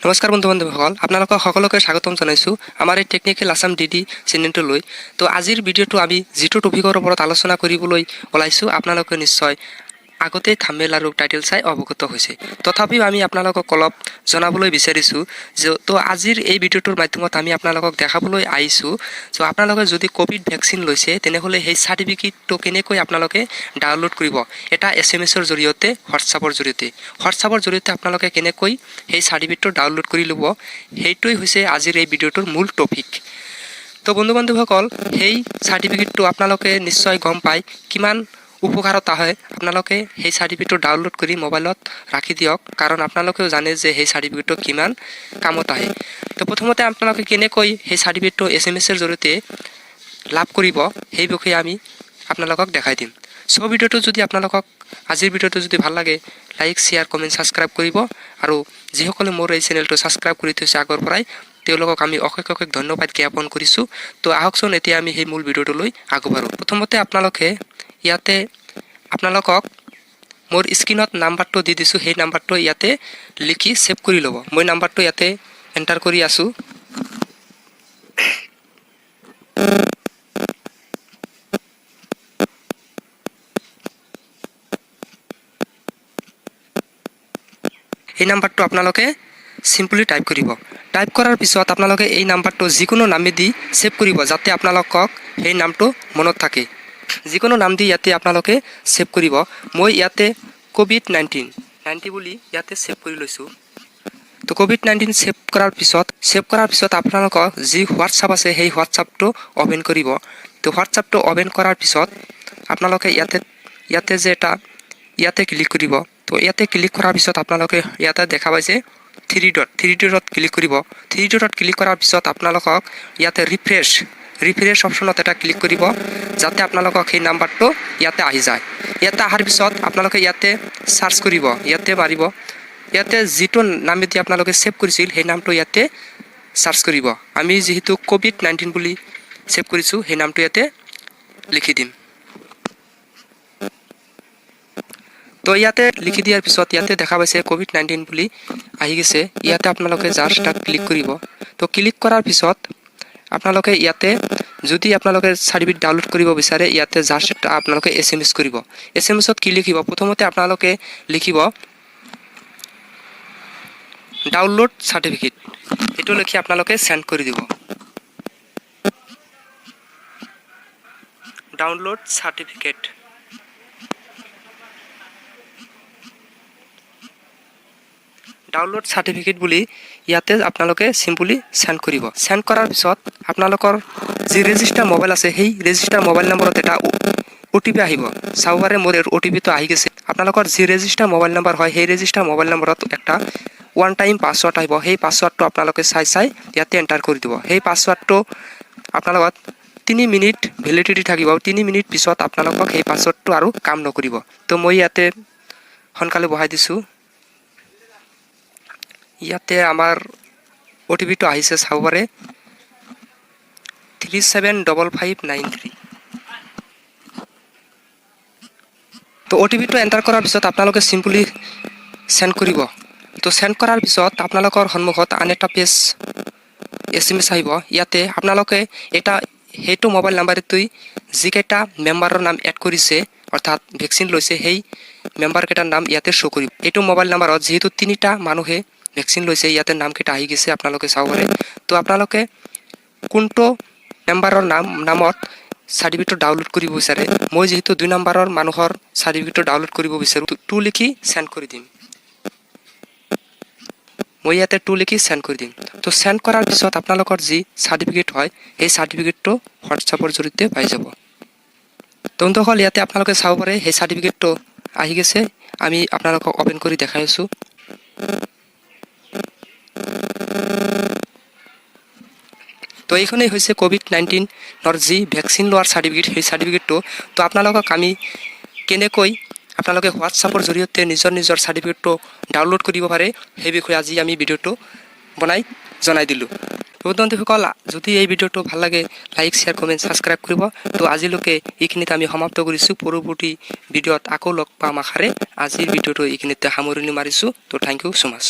নমস্কাৰ বন্ধু বান্ধৱীসকল, আপোনালোকক সকলোকে স্বাগতম জনাইছোঁ আমাৰ এই টেকনিকেল আছাম ডি চেনেলটোলৈ। তো আজিৰ ভিডিঅ'টো আমি যিটো টপিকৰ ওপৰত আলোচনা কৰিবলৈ ওলাইছোঁ, আপোনালোকে নিশ্চয় আগতেই থাম্বনেইল আৰু টাইটেল চাই অৱগত হৈছে। তথাপিও আমি আপোনালোকক অলপ জনাবলৈ বিচাৰিছোঁ যে তো আজিৰ এই ভিডিঅ'টোৰ মাধ্যমত আমি আপোনালোকক দেখাবলৈ আহিছোঁ চ' আপোনালোকে যদি ক'ভিড ভেকচিন লৈছে, তেনেহ'লে সেই চাৰ্টিফিকেটটো কেনেকৈ আপোনালোকে ডাউনলোড কৰিব এটা এছএমএছৰ জৰিয়তে, হোৱাটছআপৰ জৰিয়তে। হোৱাটছআপৰ জৰিয়তে আপোনালোকে কেনেকৈ সেই চাৰ্টিফিকেটটো ডাউনলোড কৰি ল'ব, সেইটোৱেই হৈছে আজিৰ এই ভিডিঅ'টোৰ মূল টপিক। তো বন্ধু বান্ধৱীসকল, সেই চাৰ্টিফিকেটটো আপোনালোকে নিশ্চয় গম পায় কিমান উপকাৰত আহে। আপোনালোকে সেই চাৰ্টিফিকেটটো ডাউনলোড কৰি মোবাইলত ৰাখি দিয়ক, কাৰণ আপোনালোকেও জানে যে সেই চাৰ্টিফিকেটটো কিমান কামত আহে। তো প্ৰথমতে আপোনালোকে কেনেকৈ সেই চাৰ্টিফিকেটটো এছএমএছৰ জৰিয়তে লাভ কৰিব, সেই বিষয়ে আমি আপোনালোকক দেখাই দিম। চ' ভিডিঅ'টো যদি আপোনালোকক আজিৰ ভিডিঅ'টো যদি ভাল লাগে, লাইক, শ্বেয়াৰ, কমেণ্ট, ছাবস্ক্ৰাইব কৰিব। আৰু যিসকলে মোৰ এই চেনেলটো ছাবস্ক্ৰাইব কৰি থৈছে আগৰ পৰাই, তেওঁলোকক আমি অশেষ অশেষ ধন্যবাদ জ্ঞাপন কৰিছোঁ। তো আহকচোন, এতিয়া আমি সেই মূল ভিডিঅ'টোলৈ আগবাঢ়োঁ। প্ৰথমতে আপোনালোকে ইয়াতে আপোনালোকক মোৰ স্ক্ৰীণত নাম্বাৰটো দি দিছোঁ, সেই নাম্বাৰটো ইয়াতে লিখি ছেভ কৰি ল'ব। মই নাম্বাৰটো ইয়াতে এণ্টাৰ কৰি আছোঁ। এই নাম্বাৰটো আপোনালোকে চিম্পলি টাইপ কৰিব। টাইপ কৰাৰ পিছত আপোনালোকে এই নাম্বাৰটো যিকোনো নামেদি ছেভ কৰিব, যাতে আপোনালোকক সেই নামটো মনত থাকে। যিকোনো নাম দি ইয়াতে আপোনালোকে ছেভ কৰিব। মই ইয়াতে ক'ভিড 19 90 বুলি ইয়াতে ছেভ কৰি লৈছোঁ। তো ক'ভিড 19 ছেভ কৰাৰ পিছত আপোনালোকৰ যি হোৱাটছআপ আছে, সেই হোৱাটছআপটো অ'পেন কৰিব। তো হোৱাটছআপটো অ'পেন কৰাৰ পিছত আপোনালোকে ইয়াতে যে এটা ইয়াতে ক্লিক কৰিব। তো ইয়াতে ক্লিক কৰাৰ পিছত আপোনালোকে ইয়াতে দেখা পাইছে থ্ৰী ডট, থ্ৰী ডটত ক্লিক কৰিব। থ্ৰী ডটত ক্লিক কৰাৰ পিছত আপোনালোকক ইয়াতে ৰিফ্ৰেছ ৰিফ্ৰেছ অপশ্যনত এটা ক্লিক কৰিব, যাতে আপোনালোকক সেই নাম্বাৰটো ইয়াতে আহি যায়। ইয়াতে অহাৰ পিছত আপোনালোকে ইয়াতে চাৰ্চ কৰিব, ইয়াতে মাৰিব। ইয়াতে যিটো নামেদি আপোনালোকে ছেভ কৰিছিল, সেই নামটো ইয়াতে চাৰ্চ কৰিব। আমি যিহেতু ক'ভিড 19 বুলি ছেভ কৰিছোঁ, সেই নামটো ইয়াতে লিখি দিম। তো ইয়াতে লিখি দিয়াৰ পিছত ইয়াতে দেখা পাইছে ক'ভিড 19 বুলি আহি গৈছে। ইয়াতে আপোনালোকে জাষ্ট তাত ক্লিক কৰিব। তো ক্লিক কৰাৰ পিছত আপোনালোকে ইয়াতে যদি আপোনালোকে চাৰ্টিফিকেট ডাউনলোড কৰিব বিচাৰে, ইয়াতে জাষ্ট আপোনালোকে এছএমএছ কৰিব। এছএমএছত কি লিখিব? প্ৰথমতে আপোনালোকে লিখিব ডাউনলোড চাৰ্টিফিকেট। এইটো লিখি আপোনালোকে চেণ্ড কৰি দিব। ডাউনলোড চাৰ্টিফিকেট, ডাউনলোড চাৰ্টিফিকেট বুলি ইয়াতে আপোনালোকে চিম্পলি চেণ্ড কৰিব। চেণ্ড কৰাৰ পিছত আপোনালোকৰ যি ৰেজিষ্টাৰ মোবাইল আছে, সেই ৰেজিষ্টাৰ মোবাইল নম্বৰত এটা অ'টিপি আহিব। চাব পাৰে, মোৰ অ'টিপিটো আহি গৈছে। আপোনালোকৰ যি ৰেজিষ্টাৰ মোবাইল নম্বৰ হয়, সেই ৰেজিষ্টাৰ মোবাইল নম্বৰত এটা ওৱান টাইম পাছৱৰ্ড আহিব। সেই পাছৱৰ্ডটো আপোনালোকে চাই চাই ইয়াতে এণ্টাৰ কৰি দিব। সেই পাছৱৰ্ডটো আপোনালোকৰ 3 মিনিট ভেলিডিটি থাকিব। 3 মিনিট পিছত আপোনালোকক সেই পাছৱৰ্ডটো আৰু কাম নকৰিব। তো মই ইয়াতে সোনকালে বহাই দিছোঁ। ইয়াতে আমাৰ অ'টিপিটো আহিছে, চাব পাৰে, 375593। তো অ'টিপিটো এণ্টাৰ কৰাৰ পিছত আপোনালোকে চিম্পলি চেণ্ড কৰিব। তো চেণ্ড কৰাৰ পিছত আপোনালোকৰ সন্মুখত আন এটা পেজ এছএমএছ আহিব। ইয়াতে আপোনালোকে এটা সেইটো মোবাইল নাম্বাৰটোই যিকেইটা মেম্বাৰৰ নাম এড কৰিছে, অৰ্থাৎ ভেকচিন লৈছে, সেই মেম্বাৰকেইটাৰ নাম ইয়াতে শ্ব' কৰিব। এইটো মোবাইল নাম্বাৰত যিহেতু তিনিটা মানুহে ভেকচিন লৈছে, ইয়াতে নামকেইটা আহি গৈছে, আপোনালোকে চাব পাৰে। তো আপোনালোকে কোনটো মেম্বাৰৰ নামত চাৰ্টিফিকেটটো ডাউনলোড কৰিব বিচাৰে? মই যিহেতু 2 নম্বৰৰ মানুহৰ চাৰ্টিফিকেটটো ডাউনলোড কৰিব বিচাৰোঁ, টু লিখি চেণ্ড কৰি দিম। মই ইয়াতে টু লিখি চেণ্ড কৰি দিম। তো চেণ্ড কৰাৰ পিছত আপোনালোকৰ যি চাৰ্টিফিকেট হয়, সেই চাৰ্টিফিকেটটো হোৱাটছআপৰ জৰিয়তে পাই যাব। তো বন্ধুসকল, ইয়াতে আপোনালোকে চাব পাৰে, সেই চাৰ্টিফিকেটটো আহি গৈছে। আমি আপোনালোকক অ'পেন কৰি দেখাই আছোঁ। তো এইখনেই হৈছে ক'ভিড 19ৰ যি ভেকচিন লোৱাৰ চাৰ্টিফিকেট, সেই চাৰ্টিফিকেটটো। তো আপোনালোকক আমি কেনেকৈ আপোনালোকে হোৱাটছআপৰ জৰিয়তে নিজৰ নিজৰ চাৰ্টিফিকেটটো ডাউনলোড কৰিব পাৰে, সেই বিষয়ে আজি আমি ভিডিঅ'টো বনাই জনাই দিলোঁ। বন্ধুসকল, যদি এই ভিডিঅ'টো ভাল লাগে, লাইক, শ্বেয়াৰ, কমেণ্ট, ছাবস্ক্ৰাইব কৰিব। তো আজিলৈকে এইখিনিতে আমি সমাপ্ত কৰিছোঁ। পৰৱৰ্তী ভিডিঅ'ত আকৌ লগ পাম আশাৰে আজিৰ ভিডিঅ'টো এইখিনিতে সামৰণি মাৰিছোঁ। তো thank you so much.